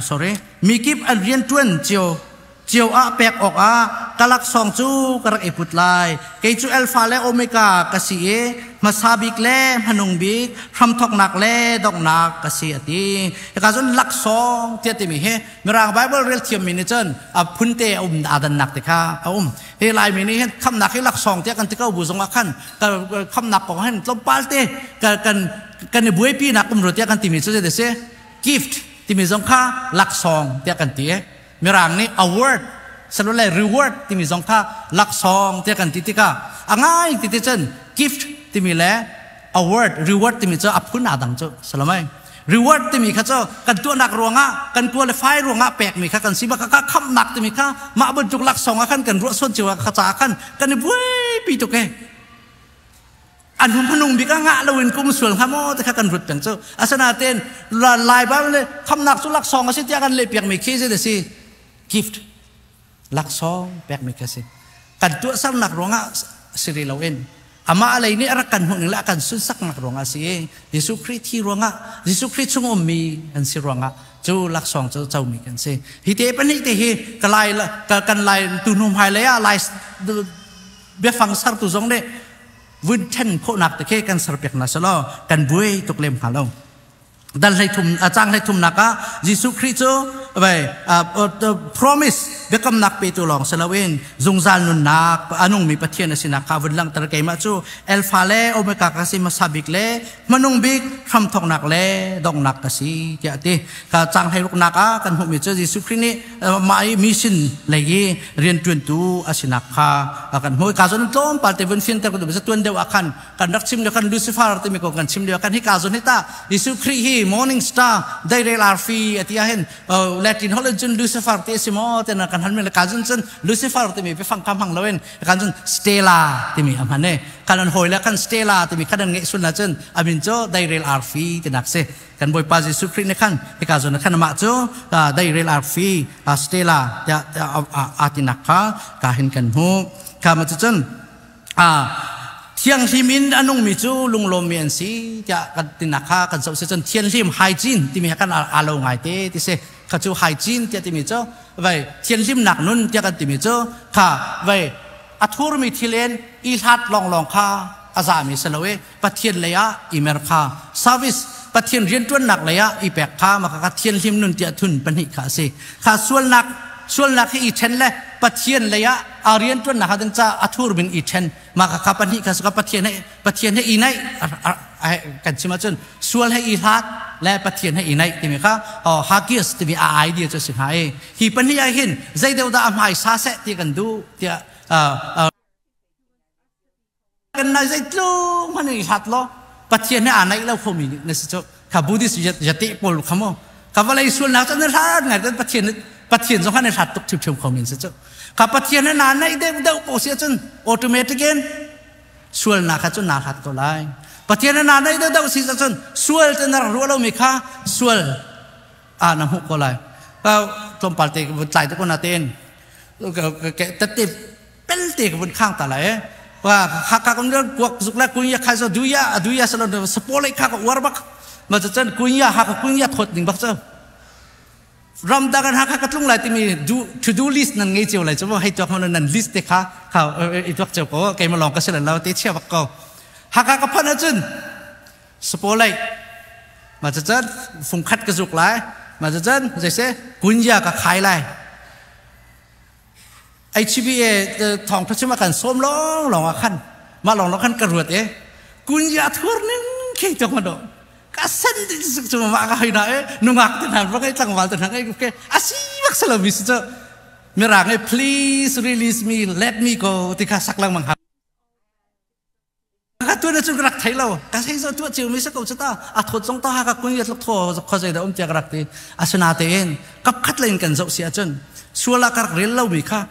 sorry mikip an rian ṭuan cio cio ah pek awkah ka laksawng cu ka rak i put lai. Kei cu Alpha le Omega ka si i hmasa bik le hmanung bik, hramthawknak le donghnak ka si a ti. Hika cun laksawng tiah timi hi Mirang Bible rel thiammi nih cun a phunte a um aa dannak te kha a um. Hi Laimi nih hin khamnak hi laksawng tiah kan ti ko bu zongah khan khamnak kong hin tlawmpal te kan kan i buaipinak um rua tiah kan timi cu zei si gift timi zong kha laksawng tiah kan ti. Mirang nih award salole reward timi zong kha laksawng tiah kan ti tikah a ngai ti ti cun gift timi le award reward timi cu a phun aa dang cu salamai reward timi kha cu kan tuahnak ruangah kan qualify ruangah pekmi kha kan si bak kha khamnak timi kha mah bantuk laksawng ah khan kan ruah suan cio kha ca khan kan i buaipi tuk e an hum hmanung bik ah ngah loin kum sual hnga maw ti kha kan rut peng cu asinain lai Bible nih khamnak cu laksawng a si tiah kan leh piakmi khi zei si gift laksawng pekmi khi si kan tuahsernak ruangah si rih loin amah lei nih a rak kan hmuh ning le a kan sunsaknak ruangah si i Jesuh Khrih thi ruangah Jesuh Khrih chung ummi an si ruangah cu laksawng cu comi kan si hi te pahnih te hi ka lai kan lai tu hnu hmai lei ah lai biafang sertu zong nih vun ṭhen khawhnak te khi kan serpiak hna selaw kan buai tuk lem hnga lo dal hlei thum a cang hlei thumnak ah Jesuh Khrih cu vai promise biakamnak petu lawng si loin zungzal nunnak a nungmi Pathian a sinak kha vun langhter. Keimah cu Alpha le Omega ka si, hmasa bik le hmanung bik, hramthawknak le donghnak ka si tiah a ti. Ka cang 16nak ah kan hmuhmi cu Jesuh Khrih nih mah i mission lei i rianṭuantu a sinak kha kan hmuh. Ka zawn tlawmpal te vun fianter ka duh. Tuan deuh ah khan kan rak chim lio kan Lucifer timi ko kan chim lio kan hi ka zawn hi ta Jesuh Khrih hi morning star, deirel arfi a ti ah hin Latin holh in cun Lucifer ti a si maw ti kan han men. Ka zun cun Lucifer timi biafang ka hmang loin kan cun Stella timi a hman e. Kan an hawi le kan Stella timi khan an ngeih sul na cun amin cu deirel arfi tinak si. Kan Bawipa Jesuh Khrih nih khan hika zawn khan amah cu deirel arfi, Stella tiah aa tinak kha ka hin kan hmu. Kha ma cun thianghlim in a nungmi cu lunglawmmi an si tiah kan tinak kha kan zoh si cun thianhlim, hygiene timi kan aa lo ngai te ti si. Kha cu hygiene tiah timi cu vai thianhlimnak nun tiah kan timi cu kha vai a thurmi thil in i hlat lawnglawng kha a zami si lo i Pathian lei ah i mer kha, service, Pathian rianṭuannak lei ah i pek kha maka kha thianhlim nun tiah thun pahnih kha a si. Kha sualnak hi i ṭhen le Pathian lei ah a rianṭuannak ha ding ca a thur min i ṭhen maka kha pahnih kha ka Pathian he i naih kan chim ahcun sual he i hlat le Pathian he i naih timi kha Hagios timi a idea cu a si hnga i hi pahnih ah hin zei deuh dah a hmai sa seh ti kan duh tiah kan nai zeitlung hmanh i hlat law Pathian he aa naih lo khomi na si cu. Kha Buddhist yate pawl kha mu ka vawlei sualnak cu na hlat ngai kan Pathian Pathian zong khan hlat tuk ṭhiamṭhiam khomi si cu. Kha Pathian he naa naih deuh deuh ko si ahcun automatic in sualnak kha cu naa hlat ko lai. Pathian he naa naih deuh deuh si ahcun sual te na rak ruah lomi kha sual ah na hmuh ko lai. Tlawmpal te tlai te ko na tein tette pelte ka vun khang ta lai. Wa kha kha kan kuak zuk la kunya kha zo duya duya salo sapole kha ka uar bak ma chan kunya ha ka kunya thot ding bak cho ram da kan ha kha ka tlung lai timi do to do list nan ngei cheu lai chu hei tuak mon nan list te kha kha i tuak cheu ko keima long ka sila lo te chia bak ko. Ha ka ka phan achun sapole ma chan fung khat ka zuk lai ma chan jaise kunya ka khai lai. HBA thawngtha chim a kan sawm lawng lawng ah khan mah lawng lawng khan ka ruat e kunya thur ning khi tok ma do ka sen cu ma ka hoi na e nungak te hna bak e tlangval te hna e ke asi bak salo mi si chu mirang e please release me, let me go ti kha sak lang mang ha ka tuan cu ka rak thei lo. Ka sei zo tuah cio mi sa ko chu ta a thot zong ta ha ka kun ya tluk tho kho zei da um tia ka rak ti. Asina tein kap khat lein kan zoh si ahcun suala ka rak rel lo mi kha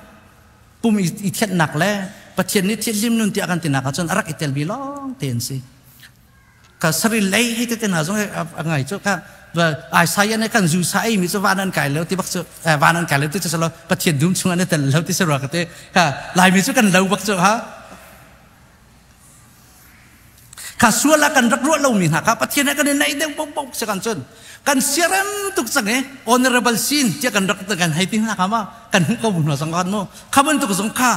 pum i thiannak le Pathian nih thianhlim nun tiah kan tinak ahcun a rak i tel mi lawng te an si. Ka saril lei hei te hna zong a ngai cu ka Isaiah nih kan zu sa ei mi cu van an kai lo ti bak cu van an kai lo ti cu salo Pathian dum chung an i tel lo ti si rua ka ti. Ka Laimi cu kan lo bak cu ha. Kha sual ah kan rak ruah lomi hna kha Pathian he kan i naih deuh bok si kan cun kan siarem tuk cang i honorable sin tiah kan rak kan hei ti hna kha ma kan hmuh ko hna zong kan mu kha bantuk zong kha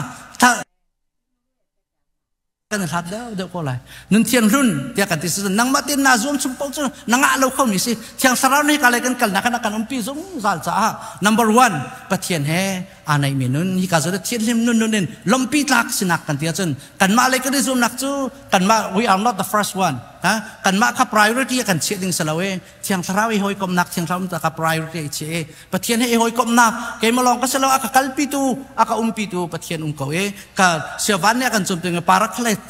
kan hlat deuh deuh ko lai. Nun thiang hlun tiah kan ti si nangmah tin na zuam chung paoh cu na ngah lo khomi si. Thiang Thlarau nih ka lei kan kalnak kan kan umpi zungzal caah number one Pathian he aa naihmi nun hi ka zawn thianhlim nun nun in lompi tlak sinak kan ti ahcun kanmah lei kan i zumnak cu kanmah, we are not the first one ha. Kanmah kha priority kan chiah ding si lo e. Thiang Thlarau i hawikomhnak, Thiang Thlarau ka priority i chiah e. Pathian he i hawikomhnak keimah lawng ka si lo, a ka kalpitu, a ka umpitu Pathian um ko e. Ka siavan nih a kan cumtu Paraclete,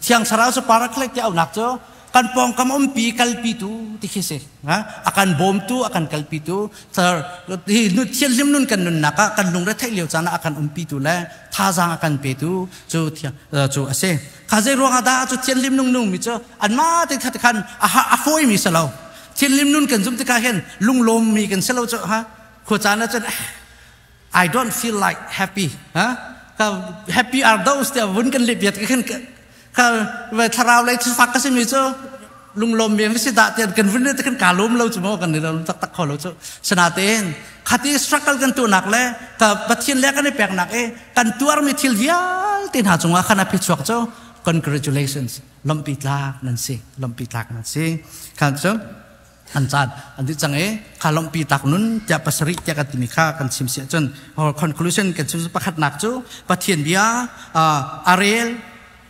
Thiang Thlarau cu Paraclete ti aunak cu kan pawngkam umpi kalpitu ti khi si. A kan bawmtu, a kan kalpitu. Hi thianhlim nun kan nunnak ah kan lungre theih lio caan ah a kan umpitu le thazaang a kan petu cu cu a si. Kha zei ruang ah dah cu thianhlim nung nung mi cu anmah te khat khan a fawi mi si lo. Thianhlim nun kan zum tikah hin lunglawm mi kan si lo cu ha. Khua caan ah cun I don't feel like happy ha. Happy are those tiah vun kan leh piat khin ka thlarau lei thilfak ka simi cu lunglawm mi si dah tian kan vun te kan ka lawm lo chu mo kan ni lo tak tak kho lo chu. Sanatein khati struggle kan tu nak le ka Pathian le kan i pek nak e kan tuar mi thil vialte hna cungah khan a phi chuak cu congratulations, lompi tlak nan si, lompi tlak nan si. Khan cu An caan an dih cang i kha lawmhpi tak nun tiah pasarih tiah kan timi kha kan chim si ahcun conclusion kan chim pakhatnak cu Pathian bia a rel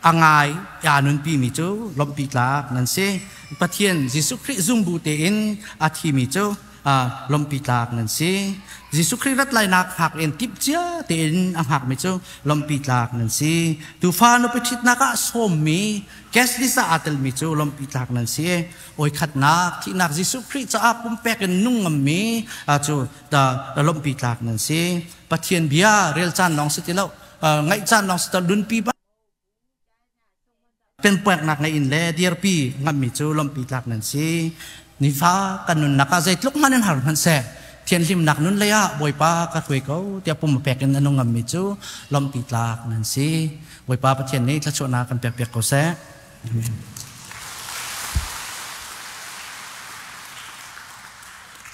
a ngai a nunpi mi cu lawmhpi tlak nan si. Pathian Jesuh Khrih zumbu tein a thimi cu lawmhpi tlak nan si. Jesuh Khrih rat lainak hngak in timhcia tein a hngakmi cu lawmhpi tlak nan si. Tuufa nupi ṭhitnak ah sawmmi guest list ah aa telmi cu lawmhpi tlak nan si. Oi khatnak thihnak Jesuh Khrih caah pumpek in nung ngammi cu lawmhpi tlak nan si. Pathian bia rel caan lawng si ti lo, ngaih caan lawng si ti lo, nunpi Penpueknak ngei in le dirpi ngammi cu lawmhpi tlak nan si. Nifa kan nunnak ah zeitluk hmanh in har hmanhseh, thianhlimnak nun lei ah Bawipa ka hruai ko tiah pum a pek in a nung ngammi cu lawmhpi tlak nan si. Bawipa Pathian nih thluachuahnak kan pekpiak ko seh. Amen.